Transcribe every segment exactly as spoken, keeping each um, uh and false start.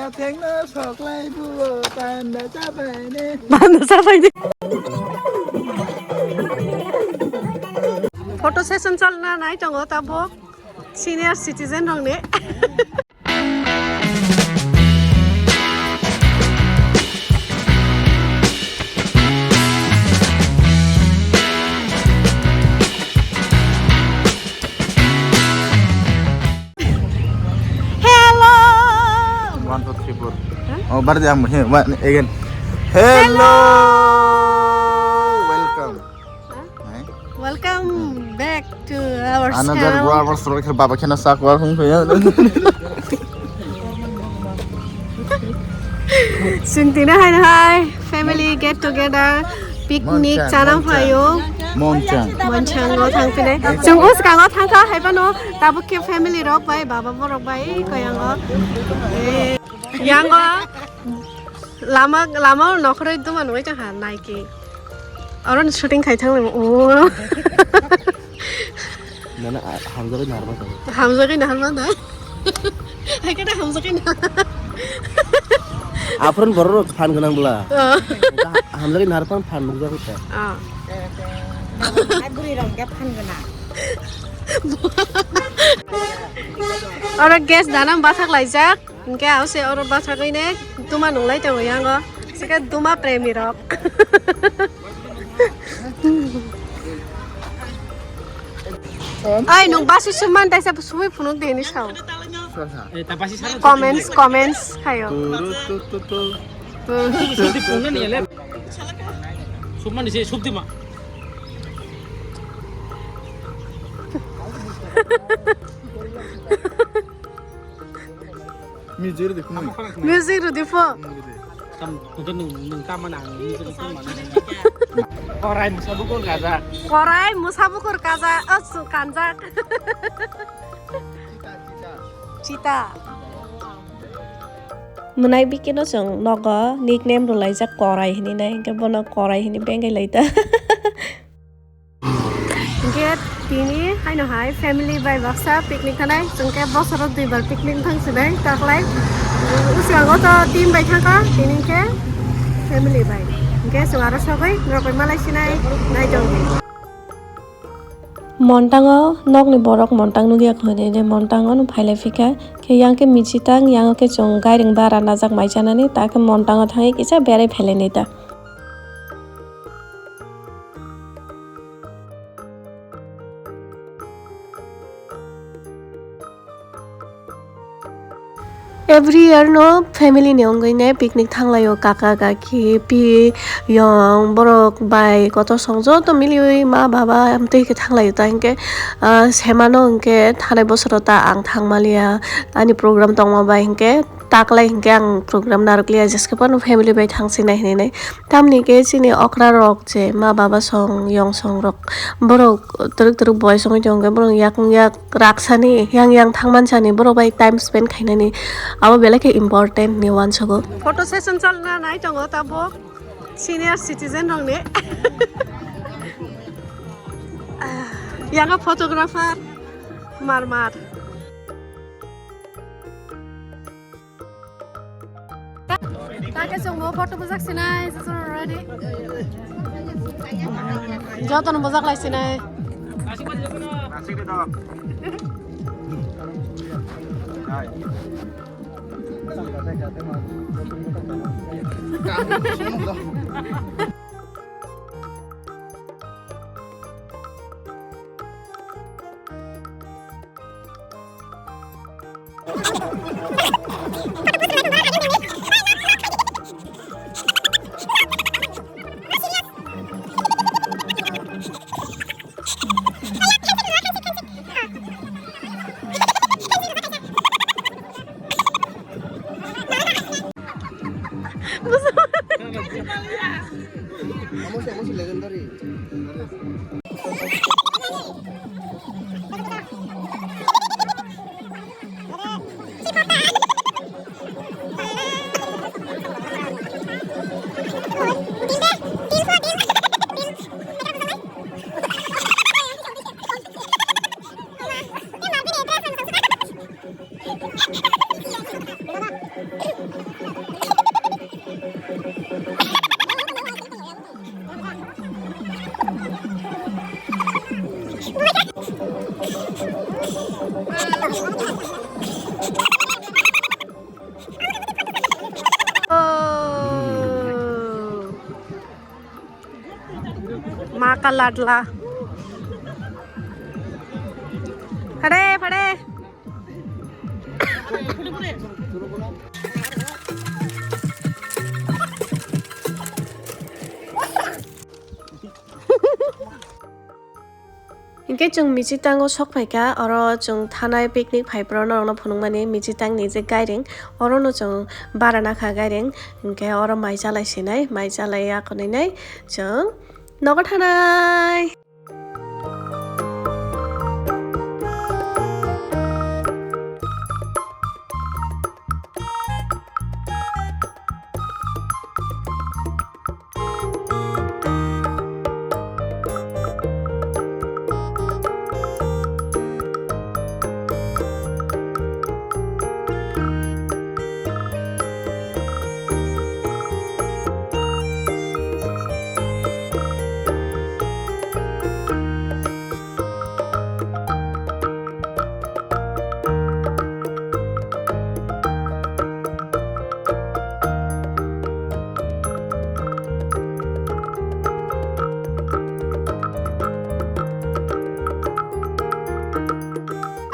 Thengno soklai buo panda chabaini. Panda chabaini. Photo session chalna nai tongo tabuk senior citizen rokni. Hello. One, two, three, four. Huh? Oh, berarti yang, he, one, again. Hello. Hello. Welcome. Huh? Eh? Welcome back to our channel. Another vlog, vlog, vlog, baba kheno sak war hung ya. Chwng tini hai hai family get together, picnic chana phaio. Monchang. Monchang o thang phile. Chwng uskango thangkha hai phano tabuk khe family rok bai, baba borok bai koyango. Eh, yango lama, lama o nokhoroi duma nungwi tongkha naiki. Oro shooting khai thang nang o. Nana, a, hamjagwi narwkma tong. Hamjagwi narwkma da? Hai khe da hamjagwi na. Aphuru borok rok phan gwnang bwla. Oh. Hamjagwi narwkma phan nukjagwi ta. Oh. Ai bwrwi rok khe phan gwnang. Oro guest dana bwthak laijak. Hingke ause oro bwsagwi ne duma nunglai tongo yango. Sika duma premi rok. Ai, nung basi suman taisa subui phunuk de ni sao. Comments, comments khayo. Turu tu tu tu. Subdi phunuk ni ele. Subman ni se subdi ma. Music rwdi phunuk. Music rwdi pho. Tam, tungkhe nung, nung tamo nang, music rwdi phunuk mano. Korai musa bukur kaja. Korai musa bukur kaja, oh, su-, kanjak. Chita. Mwnai bikino chwng nogo nickname rwlaijak Korai hinwi nai, hwnkhe bono Korai hinwi bengai lai ta. Hingke tini haino hai family bai baksa picnic thanai, chwngke bosoro duibar picnic thang sinai taklai. Uskango to team bai thangkha, tini hingke family bai. Hingke chwng aro sogwi norok bai malai sinai, naitong di. Montango nokni borok montang nugya kho hinwi montango no phailai phikha, khe yang khe michitang, yang khe chwng gairing bara najak mai chanani, ta khe montango thangwi kisa berai phailai nai ta. Every year no family ni wngwi ne picnic thanglaio, kaka kaki, pi, yong, borok, bai, kotor song joto miliwi ma baba amtwi khe thanglaio ta hinkhe, ah, semano hinkhe thanai bosoro ta ang thangmaliya ani program tongma bai hinkhe taklai hinkhe ang program narwkliya jeske phano family bai thangsinai hinwi nai. Tamni khe chini okra rok je ma baba song yong song rok borok twrwk twrwk boys wngwi tongo borok yakung yak raksani yang yang thangmansani borok bai time spend khainani abo belai khe important ni uansugo. Photo session chalna nai tongo tabuk senior citizen rokni. Yang photographer mar mar. Kake chwngbo photo bujak sinai, jotono ready. Jotono bujak lai sinai. Amo se, amo se legendary. Ma ka ladla. Phade, phade. Hinkhe chwng Michitango sok phaikha, oro chwng thanai picnic phaiphuru norokno phunukmani Michitangni je gairing, orono chwng bara nakha gairing, hinkhe oro mai chalai sinai, mai chalai ya khwnwi nai chwng nogo thanai.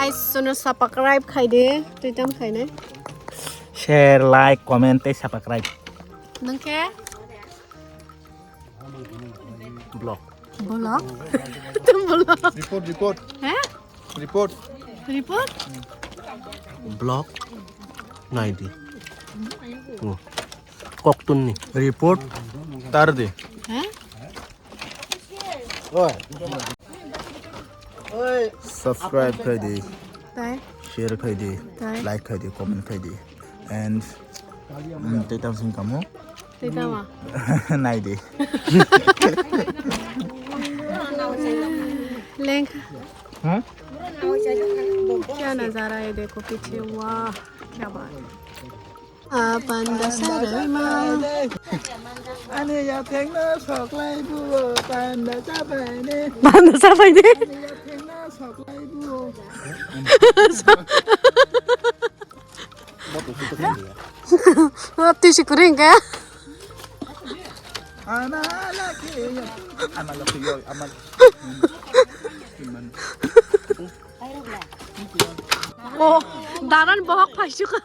Guys, sono subscribe khai de, twi tam khai nai. Share, like, comment tei subscribe. Nang khe? Block. Block? Tum block. Report, report. He? Report. Report? Block. Nai di. Oh. Koktun ni. Report. Tar di. He? Oi. Subscribe khai di. Tai. Share khai di. Tai. Like khai di. Comment khai di. And, mm, tei tam sing kamu. Tei tama. Nai di. Lengkha. Hmm? क्या नज़ारा है देखो पीछे, वाह, क्या बात है। Panda sarima. Ani ya thengna soklai bu, panda sabai ne. Panda sabai ne. Ani ya thengna soklai bu. Twi si kwrwi hwnkhe. Ama lakhi yo, ama lakhi yo, ama. Oh, daran bohok phaisukha.